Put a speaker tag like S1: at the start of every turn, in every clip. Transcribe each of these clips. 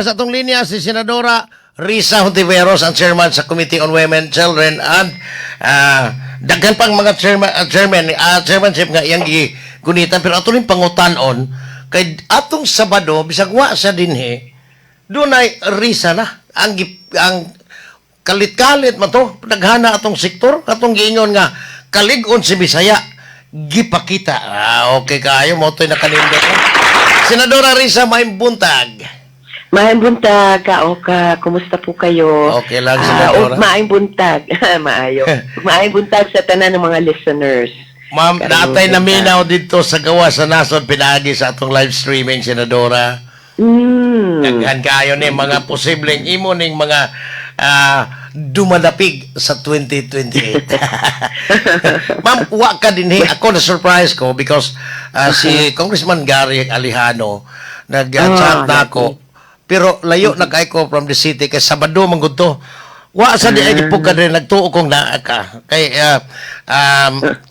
S1: Sa atong linya si Senadora Risa Hontiveros, ang chairman sa Committee on Women, Children and daghan pang mga chairmanship nga iyang gigunitan, pero ato ning pangutanon kay atong Sabado, bisag wa sa dinhi, dunay Risa na ang kalit-kalit man to, daghana atong sektor atong giingon nga kalig-on si Bisaya gipakita. Okay kaayo mo to'y nakanindot. Senadora Risa, maayong buntag.
S2: Maayong buntag, Kaoka. Kumusta po kayo?
S1: Okay lang, Senadora.
S2: Ug maayong buntag. Maayo. Ug maayong buntag sa tanan ng mga listeners.
S1: Ma'am,
S2: Karong
S1: natay
S2: buntag.
S1: Naminaw dito sa gawas sa nasod pinaagi sa atong live streaming, Senadora. Daghan kayo ni mga posibleng imo ning mga dumadapig sa 2028. Ma'am, wa ka dinhi. Ako na surprise ko because si Congressman Gary Alejano nag-chat na ako. Pero layo na kay ko from the city kay Sabado man gud to. Wa sa di ay po ka rin nagtuo kong naa ka. Kay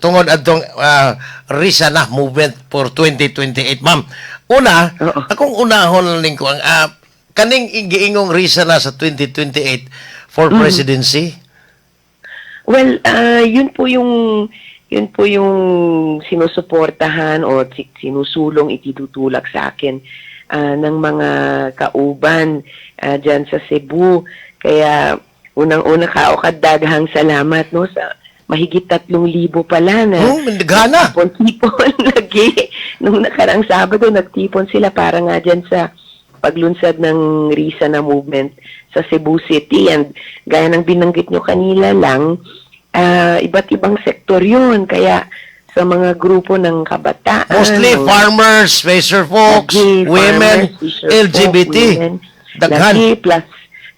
S1: tungod adtong Risa na movement for 2028, ma'am. Una, akong unahon lang ko ang kaning giingong Risa na sa 2028 for presidency.
S2: Well, yun po yung sinusuportahan o sinusulong, itutulak sa akin ng mga kauban dyan sa Cebu. Kaya unang-una, Kaoka, daghang salamat, no, sa mahigit 3,000 pala na
S1: Oh, daghana.
S2: Tipon-tipon lagi. Nung nakaraang Sabado, nagtipon sila para nga dyan sa paglunsad ng Risa na movement sa Cebu City. And gaya ng binanggit nyo kanila lang, iba't ibang sektor yun. Kaya sa mga grupo ng kabataan,
S1: Mostly
S2: ng-
S1: farmers, fisher folks,
S2: Lagi,
S1: women,
S2: farmers, fisher folk,
S1: LGBT.
S2: women.
S1: Daghan.
S2: Lagi, plus,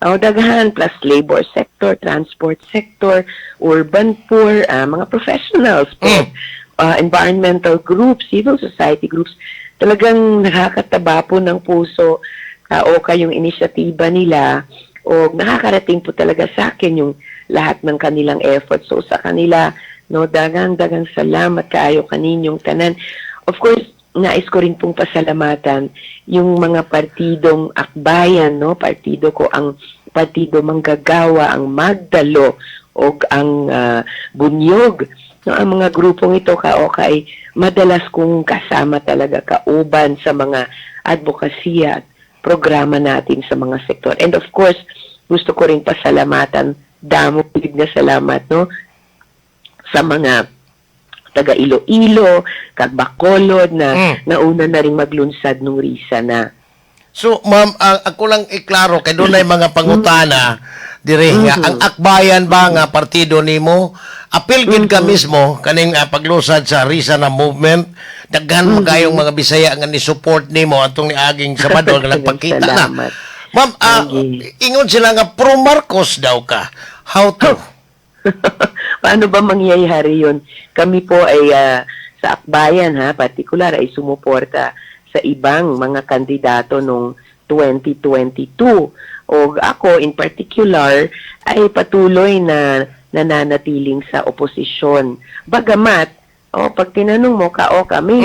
S2: oh, daghan, plus labor sector, transport sector, urban poor, mga professionals po, environmental groups, civil society groups. Talagang nakakataba po ng puso o yung inisyatiba nila o nakakarating po talaga sa akin yung lahat ng kanilang effort. So sa kanila, no, dagang dagang salamat kaayo kaninyong tanan. Of course, nais ko rin pong pasalamatan yung mga partidong Akbayan, no? Partido ko ang Partido Manggagawa, ang Magdalo, o ang Bunyog. No, ang mga grupong ito, Kaoka, ay madalas kong kasama talaga, kauban sa mga advokasya at programa natin sa mga sektor. And of course, gusto ko rin pasalamatan, damo gid na salamat, no, sa mga taga Iloilo, kag Bacolod na nauna na rin maglunsad nung Risa na.
S1: So, ma'am, ako lang iklaro kay dunay mga pangutana dire nga ang Akbayan ba nga partido nimo apil gid ka mismo kaning paglusad sa Risa na movement? Daghan mm kayong mga Bisaya nga ni support nimo atong niaging Sabado nga nagpakita na.
S2: Salamat.
S1: Ma'am,
S2: Lagi.
S1: Ingon sila nga pro Marcos daw ka. How to?
S2: Paano ba mangyayari yun? Kami po ay sa Akbayan ha, particular ay sumuporta sa ibang mga kandidato nung 2022. O ako in particular ay patuloy na nananatiling sa oposisyon. Bagamat, oh, pag tinanong mo, Kaoka, may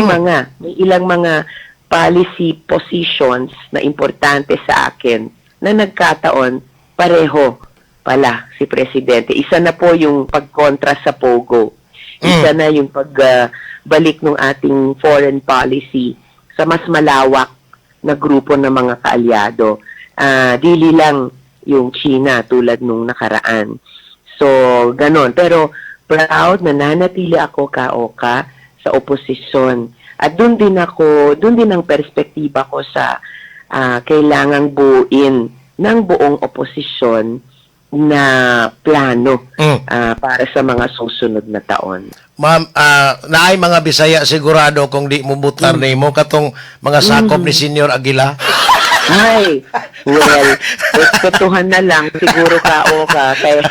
S2: may ilang mga policy positions na importante sa akin na nagkataon pareho pala si Presidente. Isa na po yung pagkontra sa POGO. Isa na yung pagbalik ng ating foreign policy sa mas malawak na grupo ng mga kaalyado. Dili lang yung China tulad nung nakaraan. So, ganon. Pero proud na nanatili ako, Kaoka, sa oposisyon. At doon din ako, doon din ang perspektiba ko sa kailangang buuin ng buong oposisyon na plano para sa mga susunod na taon.
S1: Ma'am, naay mga Bisaya sigurado kung di mo butar nimo katong mga sakop ni Senior Aguila.
S2: Ay, well, respetuhan na lang siguro, Kaoka, kaya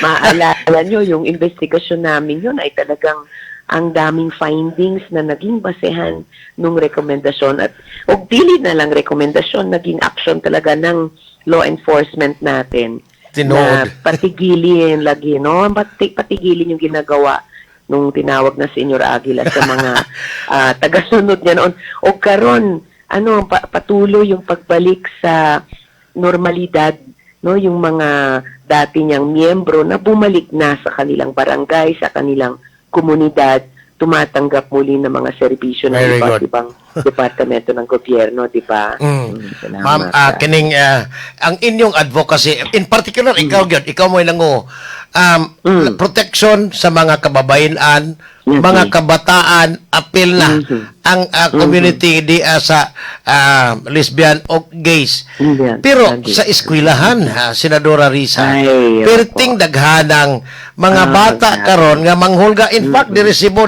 S2: maalala nyo yung investigasyon namin yun ay talagang ang daming findings na naging basehan nung rekomendasyon at og dili na lang rekomendasyon, naging action talaga ng law enforcement natin
S1: Tinuod.
S2: Na patigilin lagi, no, patigilin yung ginagawa nung tinawag na Senior Aguila sa mga tagasunod niya noon. O karon ano, patuloy yung pagbalik sa normalidad, no, yung mga dati niyang miyembro na bumalik na sa kanilang barangay, sa kanilang komunidad, tumatanggap muli ng mga serbisyo ng
S1: Very
S2: iba't
S1: good.
S2: Ibang departamento ng gobyerno, di ba? Salamat.
S1: Ma'am, kining ang inyong advocacy, in particular ikaw gyud, ikaw mo nangu protection sa mga kababayen-an, mga kabataan, apil na ang community di sa lesbian o gays.
S2: Yan,
S1: Pero
S2: lagi.
S1: sa eskwelahan, ha, Senadora Risa,
S2: Ay,
S1: perting daghanang mga bata
S2: grabe.
S1: Karon nga manghulga. In fact, diri Cebu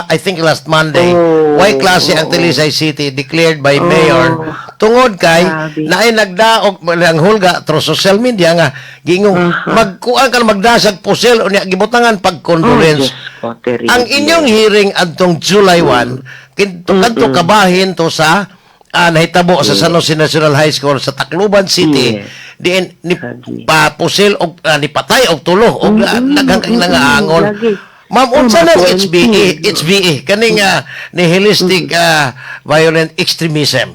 S1: I think last Monday, way klase ang Talisay City declared by mayor tungod kay
S2: Grabe.
S1: naay nagdaog ang hulga through social media nga giingong magkuan ka magdasag pusil unya gibutangan pag condolence.
S2: Oh, Diyos ko, terrible.
S1: Ang inyong hearing adtong July 1 kinto kadto kabahin to sa nahitabo sa San Jose National High School sa Tacloban City diin ni
S2: Lagi.
S1: papusil og nipatay og tulo og daghang kay nangaangol.
S2: Lagi.
S1: Ma'am,
S2: Oh,
S1: unsa
S2: mga
S1: nang
S2: 20.
S1: HBE, HBE kaning nihilistic violent extremism?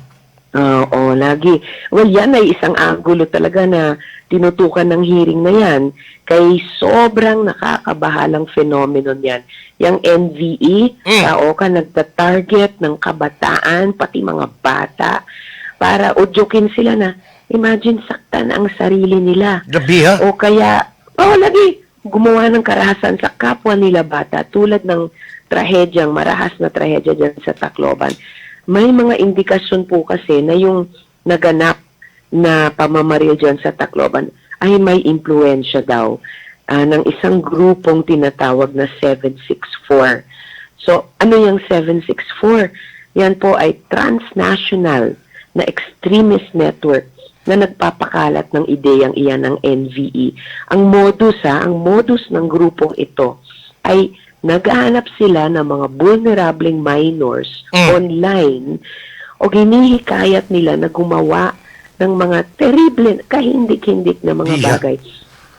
S2: Oo, lagi. Well, yan ay isang angulo talaga na tinutukan ng hearing na yan kay sobrang nakakabahalang phenomenon yan. Yang NVE, tao ka nagta-target ng kabataan, pati mga bata, para udyukin sila na, imagine, saktan ang sarili nila.
S1: Grabe ha.
S2: O kaya, oh, lagi, gumawa ng karahasan sa kapwa nila bata tulad ng trahedyang, marahas na trahedya dyan sa Tacloban. May mga indikasyon po kasi na yung naganap na pamamaril dyan sa Tacloban ay may impluensya daw ng isang grupong tinatawag na 764. So, ano yung 764? Yan po ay transnational na extremist network na nagpapakalat ng ideyang iyan ng NVE. Ang modus ng grupong ito ay naghahanap sila ng mga vulnerableng minors online o ginihikayat nila na gumawa ng mga terrible, kahindik-hindik na mga bagay.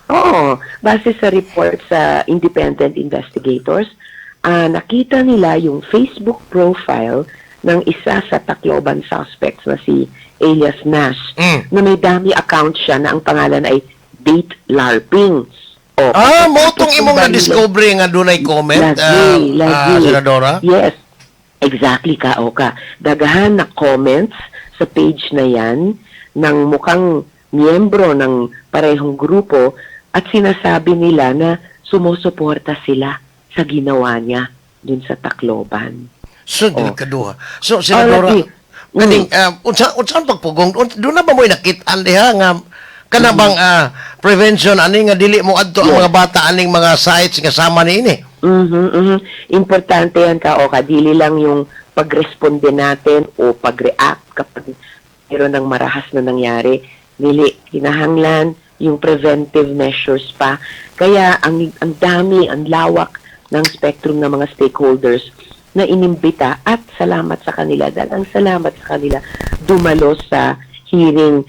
S2: Oo, base sa report sa independent investigators, nakita nila yung Facebook profile ng isa sa Tacloban suspects na si Elias Nash na may dummy account siya na ang pangalan ay Date LARPing. O,
S1: Mao tong imong
S2: baril-
S1: na-discover nga dunay comment,
S2: Lagi, lagi.
S1: Senadora?
S2: Yes. Exactly ka, Oka. Daghan na comments sa page na yan ng mukhang miyembro ng parehong grupo at sinasabi nila na sumusuporta sila sa ginawa niya dun sa Tacloban.
S1: So,
S2: Oh.
S1: delikado ha. So, Senadora,
S2: lagi.
S1: Kaning, unsa ang pagpugong, doon na ba mo'y nakit-an diha nga, kana bang prevention ani nga dili mo adto ang mga bata aning mga sites nga sama niini?
S2: Mhm. Importante yan ka, Oka. Dili lang yung pagresponde natin o pag-react kapag meron ng marahas na nangyari. Dili, kinahanglan yung preventive measures pa. Kaya ang dami, ang lawak ng spectrum ng mga stakeholders na inimbita at salamat sa kanila. Dahil ang salamat sa kanila dumalo sa hearing.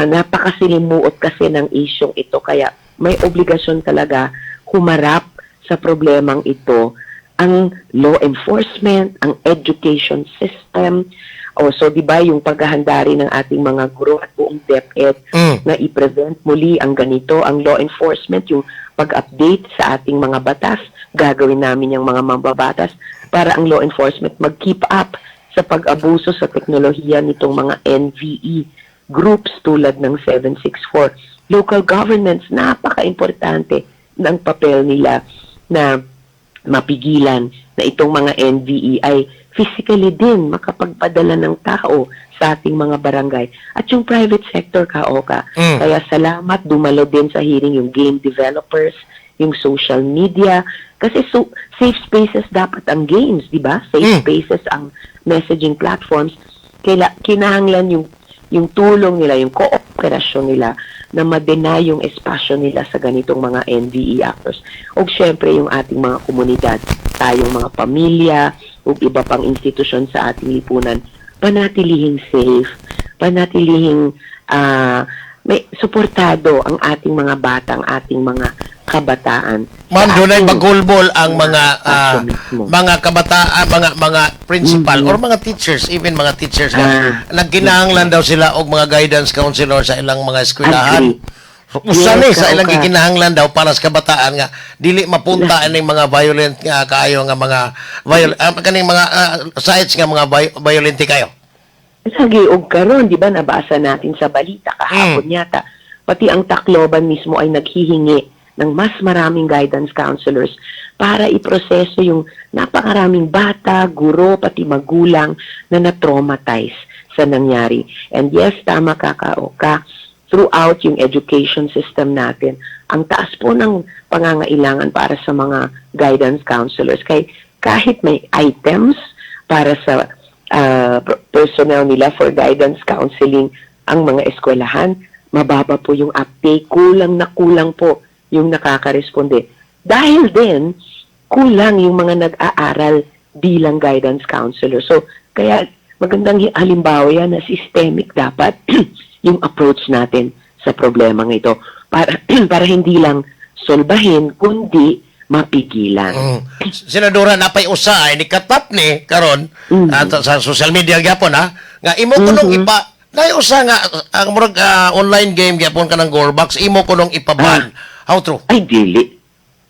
S2: Napakasilimuot kasi ng isyong ito. Kaya may obligasyon talaga humarap sa problemang ito ang law enforcement, ang education system. O, so, di ba, yung paghahanda rin ng ating mga guro at buong DepEd na i-prevent muli ang ganito, ang law enforcement, yung pag-update sa ating mga batas, gagawin namin yung mga mambabatas para ang law enforcement mag-keep up sa pag-abuso sa teknolohiya nitong mga NVE groups tulad ng 764. Local governments, napaka-importante ng papel nila na mapigilan na itong mga NVE ay physically din makapagpadala ng tao sa ating mga barangay. At yung private sector, ka-Oka. Kaya salamat, dumalo din sa hearing yung game developers, yung social media. Kasi so, safe spaces dapat ang games, di ba? Safe spaces ang messaging platforms. Kinahanglan yung tulong nila, yung kooperasyon nila na ma-deny yung espasyo nila sa ganitong mga NVE actors. O syempre yung ating mga komunidad, tayong mga pamilya, ug iba pang institusyon sa ating lipunan, panatilihing safe, panatilihing may suportado ang ating mga bata, ang ating mga kabataan.
S1: Ma'am,
S2: Sa
S1: dunay
S2: ating
S1: bagulbol ang mga
S2: espasyo mismo.
S1: Mga kabataan, mga principal or mga teachers, even mga teachers nga nagkinahanglan daw sila og mga guidance counselor sa ilang mga eskwelahan.
S2: Agree.
S1: So, usa
S2: Yes,
S1: ni sa ilang
S2: ka.
S1: gikinahanglan daw para sa kabataan nga dili mapunta ining mga violent nga kaayo nga mga kaning mga sites nga mga violent kayo.
S2: Lagi og karon, di ba, nabasa natin sa balita kahapon yata, pati ang Tacloban mismo ay naghihingi ng mas maraming guidance counselors para iproseso yung napakaraming bata, guro, pati magulang na na-traumatize sa nangyari. And yes, tama ka, Kaoka, throughout yung education system natin, ang taas po ng pangangailangan para sa mga guidance counselors. Kay kahit may items para sa personnel nila for guidance counseling ang mga eskwelahan, mababa po yung uptake, kulang na kulang po yung nakakaresponde. Dahil din, kulang yung mga nag-aaral bilang guidance counselor. So, kaya magandang halimbawa yan na systemic dapat yung approach natin sa problemang ito para hindi lang solbahin, kundi mapigilan.
S1: Senadora, napay usa ay ni katap ni karon at sa social media gyapon ha nga imo kunong ipa nay usa nga ang murag online game gyapon kanang Gorbox imo kunong ipaban. How true?
S2: Ay, dili.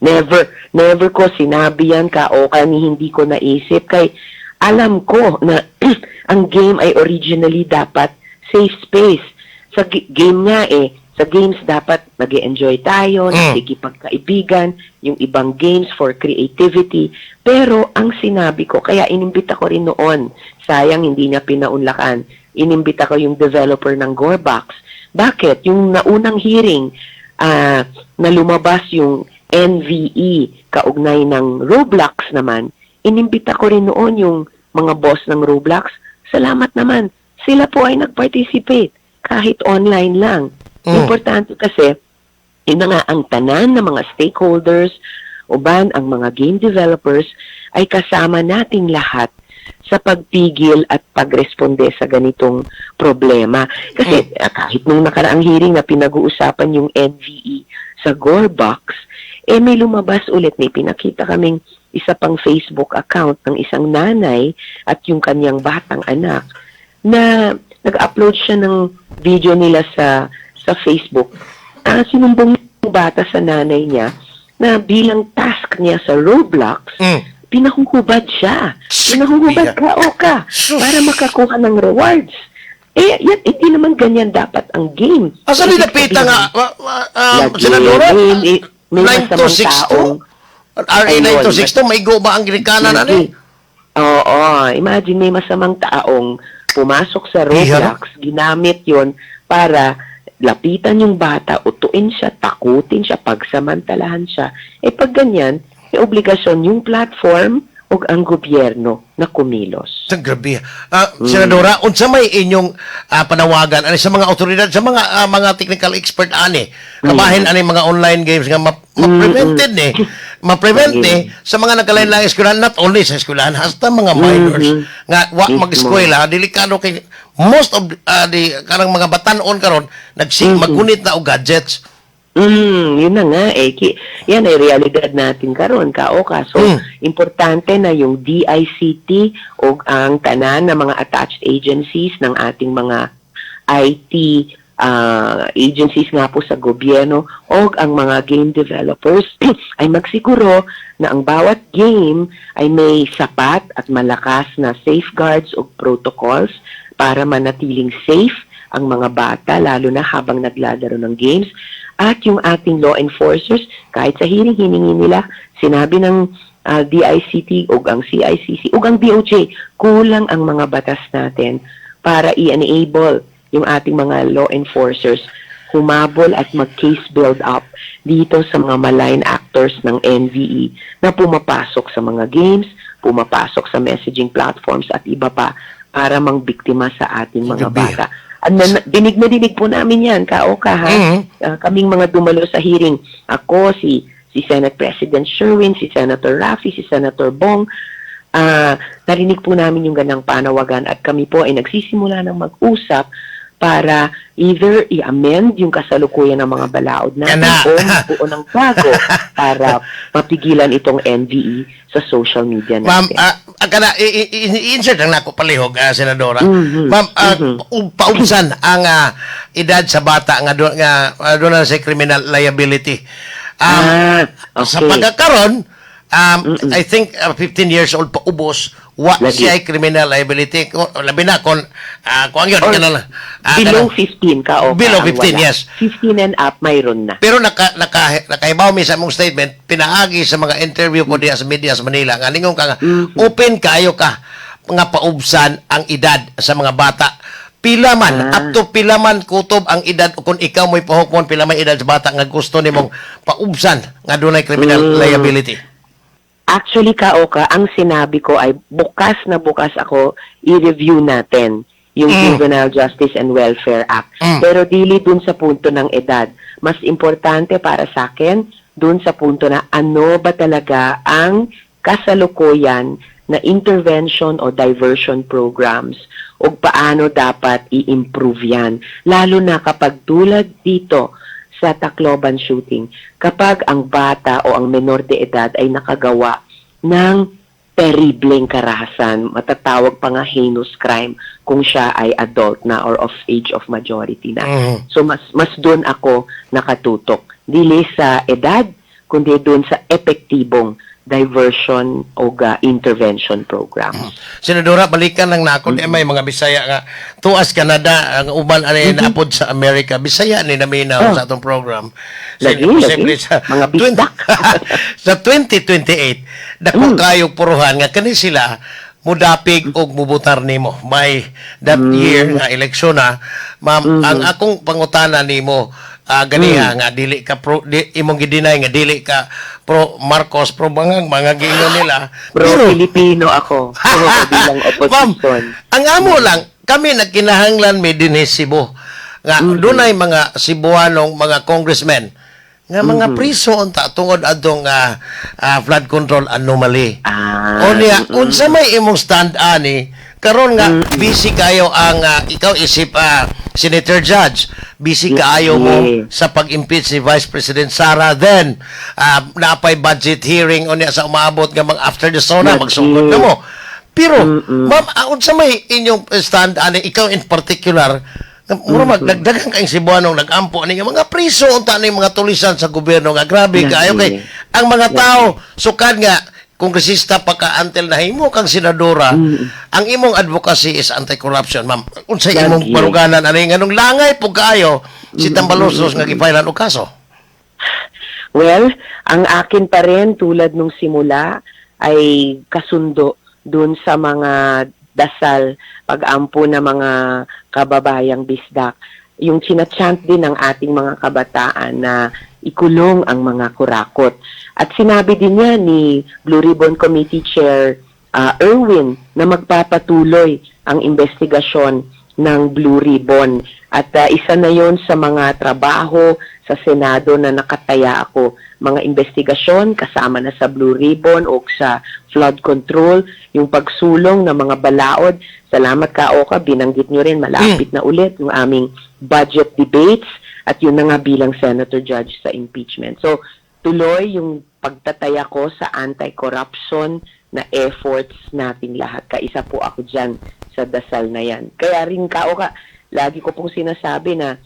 S2: Never, never ko sinabi yan ka o kani hindi ko naisip. Kay alam ko na ang game ay originally dapat safe space. Sa game nga eh, sa games dapat nag enjoy tayo, nakikipagkaibigan, yung ibang games for creativity. Pero ang sinabi ko, kaya inimbita ko rin noon, sayang hindi niya pinaunlakan, inimbita ko yung developer ng Gorbox. Bakit? Yung naunang hearing, na lumabas yung NVE kaugnay ng Roblox naman, inimbita ko rin noon yung mga boss ng Roblox. Salamat naman. Sila po ay nag-participate kahit online lang. Importante kasi, yun na nga, ang tanan ng mga stakeholders, uban ang mga game developers, ay kasama nating lahat sa pagpigil at pagresponde sa ganitong problema. Kasi kahit nung nakaraang hearing na pinag-uusapan yung NVE sa Gorbox, eh may lumabas ulit, may pinakita kaming isa pang Facebook account ng isang nanay at yung kanyang batang anak na nag-upload siya ng video nila sa Facebook. Sinumbong yung bata sa nanay niya na bilang task niya sa Roblox, pinahuhubad siya. Pinahuhubad ka o ka
S1: Sus.
S2: para makakuha ng rewards. Eh, yan, hindi naman ganyan dapat ang game.
S1: Asa ni
S2: Ibig
S1: napita
S2: sabihin,
S1: nga
S2: lagi,
S1: Senadora?
S2: may masamang
S1: 9262?
S2: taong
S1: RA
S2: Ayun.
S1: 9262 maigo ba ang ginikanan ani?
S2: Oo, imagine may masamang taong pumasok sa Roblox, ginamit yon para lapitan yung bata, utuin siya, takutin siya, pagsamantalahan siya. Eh pag ganyan, may obligasyon yung platform o ang gobyerno na kumilos.
S1: Sa grabe. Senadora, unsa may inyong panawagan ani sa mga otoridad, sa mga technical expert ani? Kabahin ani mga online games nga ma-prevented ni, ma-prevent ni sa mga nagkalain-laing eskwelahan, not only sa eskwelahan, hasta mga minors nga wa mag-eskwela, delikado kay most of the kanang mga batan-on karon maggunit na og gadgets.
S2: Yun na nga eh. Yan ay realidad natin karon kaoka. So, importante na yung DICT o ang tanan ng mga attached agencies ng ating mga IT agencies nga po sa gobyerno o ang mga game developers ay magsiguro na ang bawat game ay may sapat at malakas na safeguards o protocols para manatiling safe ang mga bata, lalo na habang naglalaro ng games. At yung ating law enforcers, kahit sa hearing, hiningi nila, sinabi ng DICT o ang CICC o ang DOJ, kulang ang mga batas natin para i-enable yung ating mga law enforcers humabol at mag-case build up dito sa mga malign actors ng NVE na pumapasok sa mga games, pumapasok sa messaging platforms at iba pa para mangbiktima sa ating mga
S1: Grabe.
S2: bata. At dinig na dinig po namin yan, Kaoka, ha? Kaming mga dumalo sa hearing, ako, si Senate President Sherwin, si Senator Raffy, si Senator Bong, narinig po namin yung ganang panawagan at kami po ay nagsisimula ng mag-usap para either i-amend yung kasalukuyan ng mga balaod natin
S1: Kana.
S2: o magbuo ng bago para mapigilan itong NVE sa social media
S1: Ma'am,
S2: natin.
S1: kana i-insert lang nako palihog, Senadora. Ma'am, paubsan ang edad sa bata nga doon na sa criminal liability. Sa pagkakaron, I think 15 years old paubos, wa
S2: Lagi.
S1: siya criminal liability. Labi na kon kuang yun,
S2: Or
S1: kana lang.
S2: Below
S1: kana.
S2: 15 ka o
S1: Below
S2: ang
S1: 15,
S2: wala.
S1: yes.
S2: 15 and up, mayroon na.
S1: Pero nakahibaw mi sa among statement, pinaagi sa mga interview ko diya sa media sa Manila, nga ningon ka nga, open kaayo ka nga paubsan ang edad sa mga bata. Pila man, up to pila man kutob ang edad kung ikaw mo'y pahukmon, pila man edad sa bata nga gusto nimong paubsan nga dunay criminal liability?
S2: Actually, Kaoka, ang sinabi ko ay bukas na bukas ako i-review natin yung Juvenile Justice and Welfare Act. Pero dili dun sa punto ng edad. Mas importante para sa akin, dun sa punto na ano ba talaga ang kasalukuyan na intervention o diversion programs o paano dapat i-improve yan. Lalo na kapag tulad dito sa Tacloban shooting, kapag ang bata o ang menor de edad ay nakagawa ng terribleng karahasan, matatawag pa nga heinous crime kung siya ay adult na or of age of majority na. So mas mas doon ako nakatutok. Dili sa edad, kundi doon sa epektibong diversion o intervention programs.
S1: Senadora, balikan lang na ako. Di may mga Bisaya nga tuas Canada, ang uban ani naapod sa Amerika. Bisaya ni naminaw sa atong program.
S2: Lagi,
S1: Posible
S2: lagi.
S1: sa,
S2: Mga bisdak.
S1: Sa 2028, dako kayo puruhan nga kani sila mudapig og mubutar nimo by that year nga eleksyon na. Ma'am, ang akong pangutana nimo ganiha nga dili ka pro di, imong gi-deny nga dili ka pro Marcos, pro bangag mga giingon nila.
S2: Pro Pilipino ako. Pro bilang
S1: Ma'am,
S2: opposition.
S1: ang amo lang, kami nagkinahanglan mi dinhi Cebu nga dunay mga Cebuanong mga congressmen nga mga priso unta tungod adtong flood control anomaly. Unya, unsa may imong stand ani karon nga busy kayo ang ikaw isip senator judge, busy kaayo mo sa pag-impeach ni Vice President Sara, then naapay budget hearing unya sa umaabot nga mga after the SONA, magsugod na mo. Pero ma'am, unsa may inyong stand ani, ikaw in particular, nga mura magdagdagan kayong Cebuanong nag-ampo ani nga mga priso unta ni mga tulisan sa gobyerno nga grabe kaayo kay ang mga tao sukad nga kongresista pa ka until nahimo kang senadora, ang imong advocacy is anti-corruption, ma'am. Unsay imong baruganan ani nganong langay pug kaayo si Tambaloslos nga gipailan og kaso?
S2: Well, ang akin pa rin tulad nung simula ay kasundo dun sa mga dasal, pag-ampo ng mga kababayang bisdak. Yung chinachant din ng ating mga kabataan na ikulong ang mga kurakot. At sinabi din niya ni Blue Ribbon Committee Chair Erwin na magpapatuloy ang investigasyon ng Blue Ribbon. At isa na yon sa mga trabaho sa Senado na nakataya ako. Mga investigasyon kasama na sa Blue Ribbon o sa flood control, yung pagsulong ng mga balaod. Salamat ka, Oka, binanggit nyo rin, malapit na ulit yung aming budget debates at yun na nga bilang senator judge sa impeachment. So, tuloy yung pagtataya ko sa anti-corruption na efforts nating lahat. Kaisa po ako dyan sa dasal na yan. Kaya rin ka, Oka, lagi ko pong sinasabi na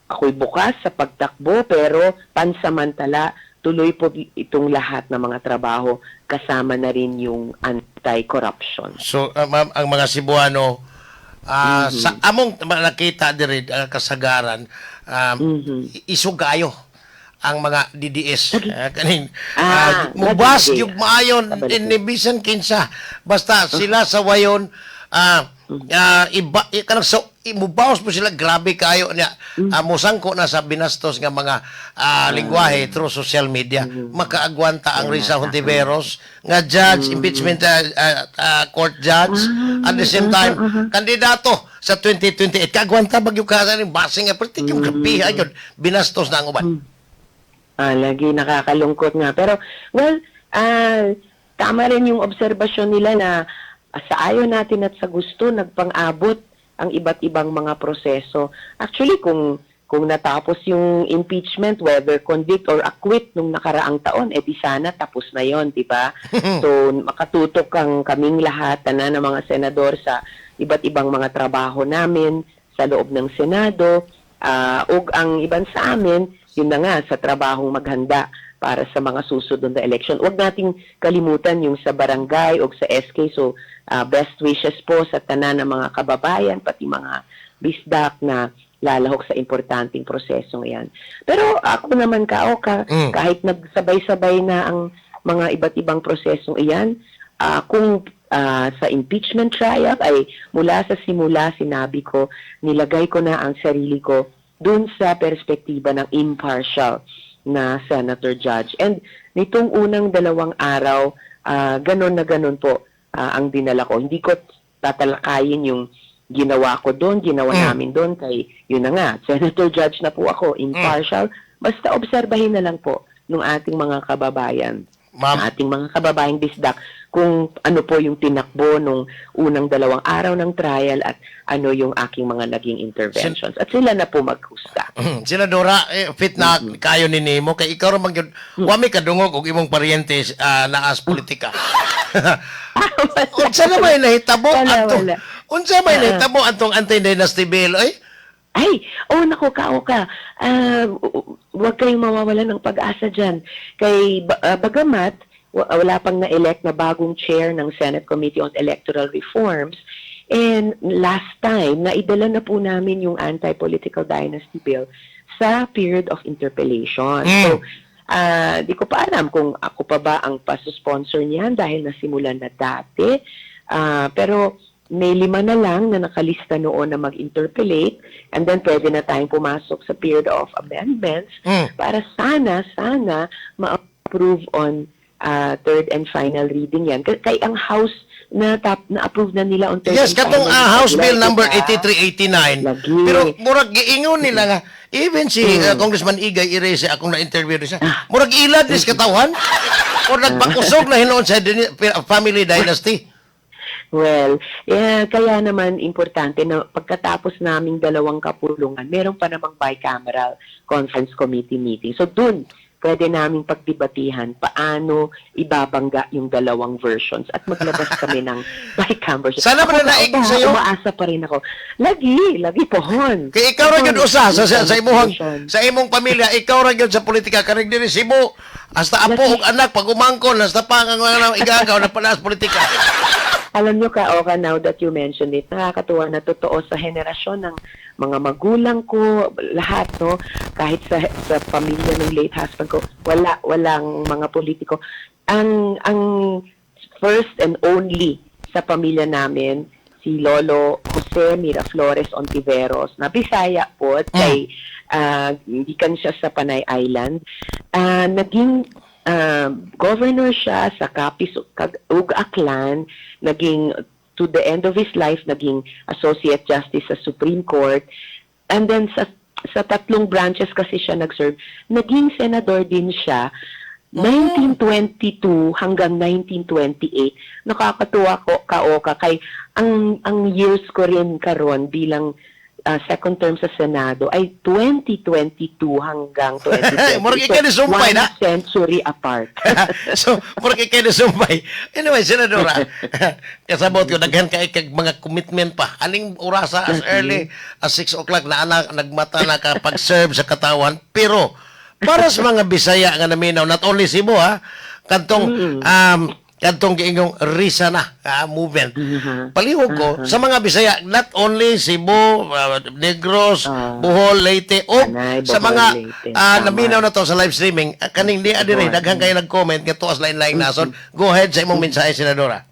S2: ako'y bukas sa pagtakbo pero pansamantala tuloy po itong lahat ng mga trabaho kasama na rin yung anti-corruption.
S1: So, ma'am, ang mga Cebuano, sa among nakita diri kasagaran, isugayo ang mga DDS. Kaning mubas
S2: Lagi.
S1: yung maayon
S2: Kabalik.
S1: ni bisan kinsa basta sila sa wayon, iba kanang so mubawas po sila, grabe kayo niya. Musangko na sa binastos nga mga lingwahe through social media. Makaagwanta ang Risa Hontiveros nga judge, impeachment court judge, at the same time kandidato sa 2028, kaagwanta bagyo ka sa basing nga perti yung grabe yun binastos na ang uban.
S2: Lagi nakakalungkot nga. Pero, well, tama rin yung obserbasyon nila na sa ayaw natin at sa gusto, nagpang-abot ang iba't ibang mga proseso. Actually, kung natapos yung impeachment, whether convict or acquit nung nakaraang taon, eh di sana tapos na yon, di ba? So, makatutok ang kaming lahat, tanan ng mga senador sa iba't ibang mga trabaho namin sa loob ng Senado, ug ang iban sa amin, yun na nga, sa trabahong maghanda para sa mga susunod na election. Huwag nating kalimutan yung sa barangay o sa SK. So, best wishes po sa tanan ng mga kababayan, pati mga bisdak na lalahok sa importanteng prosesong yan. Pero ako naman, Kaoka, kahit nagsabay-sabay na ang mga iba't ibang prosesong iyan, kung sa impeachment trial ay mula sa simula sinabi ko, nilagay ko na ang sarili ko dun sa perspektiba ng impartial na senator judge. And nitong unang 2 araw, ganon na ganon po ang dinala ko. Hindi ko tatalakayin yung ginawa ko doon, ginawa namin doon kay, yun na nga, senator judge na po ako, impartial. Basta obserbahin na lang po ng ating mga kababayan,
S1: Ma'am,
S2: ng ating mga kababayang bisdak kung ano po yung tinakbo nung unang 2 araw ng trial at ano yung aking mga naging interventions. At sila na po maghusga.
S1: Senadora, eh, fit na kayo ni nimo kay ikaw ra man gyud wa may kadungog og imong paryente naas politika. Unsa na may nahitabo
S2: Wala,
S1: atong
S2: wala.
S1: Unsa may nahitabo atong anti-dynasty bill ay?
S2: Ay, oh nako, Kaoka. Huwag kayong mawawala ng pag-asa dyan. Kay bagamat wala pang na-elect na bagong chair ng Senate Committee on Electoral Reforms, and last time, naidala na po namin yung Anti-Political Dynasty Bill sa period of interpellation. So, di ko pa alam kung ako pa ba ang paso-sponsor niyan dahil nasimulan na dati. Pero may lima na lang na nakalista noon na mag-interpellate and then pwede na tayong pumasok sa period of amendments para sana, sana ma-approve on third and final reading yan. Kay ang House na tap, na-approve na nila on third
S1: Yes,
S2: and
S1: katong
S2: final
S1: House
S2: reading,
S1: Bill number
S2: diba?
S1: 8389.
S2: Lagi.
S1: Pero murag giingon nila nga even si Congressman Igay Erice, akong na-interview siya. Murag ilad is katawhan or nagpakusog na hinuon sa family dynasty.
S2: Well, yeah, kaya naman importante na pagkatapos naming dalawang kapulungan, meron pa namang bicameral conference committee meeting. So dun, pwede naming pagdebatihan paano ibabangga yung dalawang versions at maglabas kami ng bicameral.
S1: Sana
S2: Ako,
S1: mananaig
S2: Kaoka,
S1: sa'yo.
S2: umaasa pa rin ako. Lagi, lagi pohon.
S1: Kay ikaw ra gyud usa sa imuhang
S2: Version.
S1: sa imong pamilya, ikaw ra gyud sa politika kaning diri Cebu. Hasta apo ug anak pag umangkon, hasta pa ang mga igagaw na pala sa politika.
S2: Alam nyo, Kaoka, now that you mentioned it, nakakatuwa na totoo sa henerasyon ng mga magulang ko, lahat, no? Kahit sa pamilya ng late husband ko, wala, walang mga politiko. Ang first and only sa pamilya namin, si Lolo Jose Miraflores Ontiveros, na Bisaya po, at kay, gikan siya sa Panay Island. Naging governor siya sa Capiz ug Aklan, naging to the end of his life naging associate justice sa Supreme Court. And then sa tatlong branches kasi siya nag-serve, naging senador din siya 1922 hanggang 1928. Nakakatuwa ko, Kaoka, kay ang years ko rin karon bilang second term sa Senado ay 2022 hanggang 2020.
S1: Murag ikaw ni sumpay
S2: one
S1: na.
S2: Century apart.
S1: So, murag kay sumpay. Anyway, Senadora, kasabot ko daghan kay kag mga commitment pa. Aning orasa as early as 6 o'clock na anak nagmata na ka pag-serve sa katawan. Pero para sa mga Bisaya nga naminaw, not only Cebu ha, kantong kantong giingong Risa na movement. Palihog ko sa mga Bisaya, not only Cebu, Negros, Bohol, Leyte, o
S2: Panay,
S1: sa
S2: Bohol,
S1: mga
S2: Leyte. Tama.
S1: naminaw na to sa live streaming, kaning di adiri
S2: Bohol.
S1: Daghan kayo nag-comment nga tuas lain-laing nason. Go ahead sa imong mensahe, Senadora.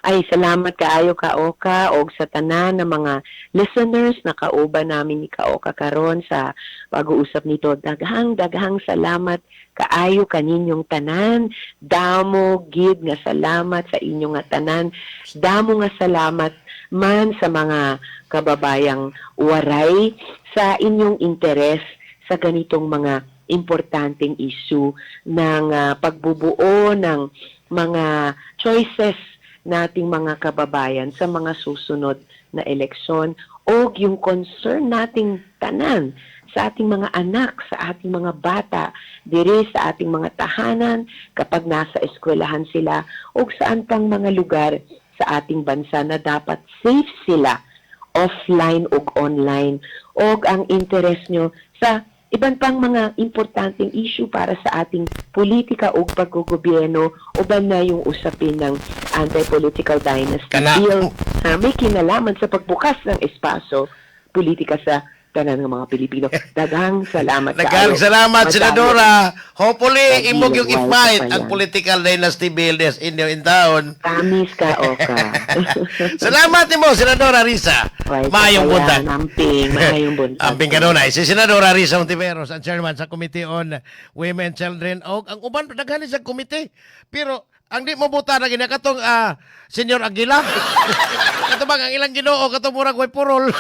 S2: Ay, salamat kaayo, Kaoka, og sa tanan ng mga listeners na kauban namin ni Kaoka karon sa pag-uusap nito. Daghang daghang salamat kaayo kaninyong tanan. Damo gid nga salamat sa inyong nga tanan. Damo nga salamat man sa mga kababayang Waray sa inyong interes sa ganitong mga importanteng issue ng pagbubuo ng mga choices nating mga kababayan sa mga susunod na eleksyon o yung concern nating tanan sa ating mga anak, sa ating mga bata, diri sa ating mga tahanan, kapag nasa eskwelahan sila, o saan pang mga lugar sa ating bansa na dapat safe sila offline ug online, og ang interest nyo sa iban pang mga importanteng issue para sa ating politika ug paggugobyerno, uban na yung usapin ng Anti-Political Dynasty
S1: Kana.
S2: Bill na may kinalaman sa pagbukas ng espasyo politika sa tanan ng mga Pilipino. Daghang salamat
S1: Daghang
S2: kaayo.
S1: salamat,
S2: Madami.
S1: Senadora. Hopefully,
S2: Lagi
S1: imong yung
S2: nagwala
S1: i-fight
S2: pa
S1: ang
S2: yan.
S1: political dynasty bill des inyo in town.
S2: Promise ka, Oka.
S1: Salamat nimo, Senadora Risa.
S2: Right,
S1: Maayong
S2: kaya,
S1: buntag.
S2: Amping, maayong buntag.
S1: Amping kanunay. Si Senadora Risa Hontiveros, ang chairman sa Committee on Women, Children, og ang uban daghan ni sa committee. Pero ang di mo buta na gina katong Senyor Aguila. Kato bang ang ilang Ginoo katong murag way purol.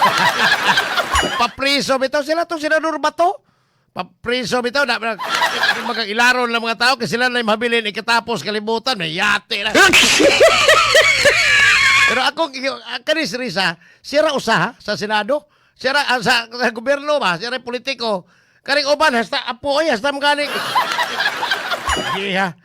S1: Papriso bitaw sila tong Senador Bato. Papriso bitaw na mga ilaron lang mga tao kasi sila na mabilin ikatapos kalibutan may yate na. Pero ako, kani si Risa, sira usaha sa Senado, sira sa gobyerno ba, sira politiko. Kaning uban, hasta apo ay, hasta mga. Sige ha.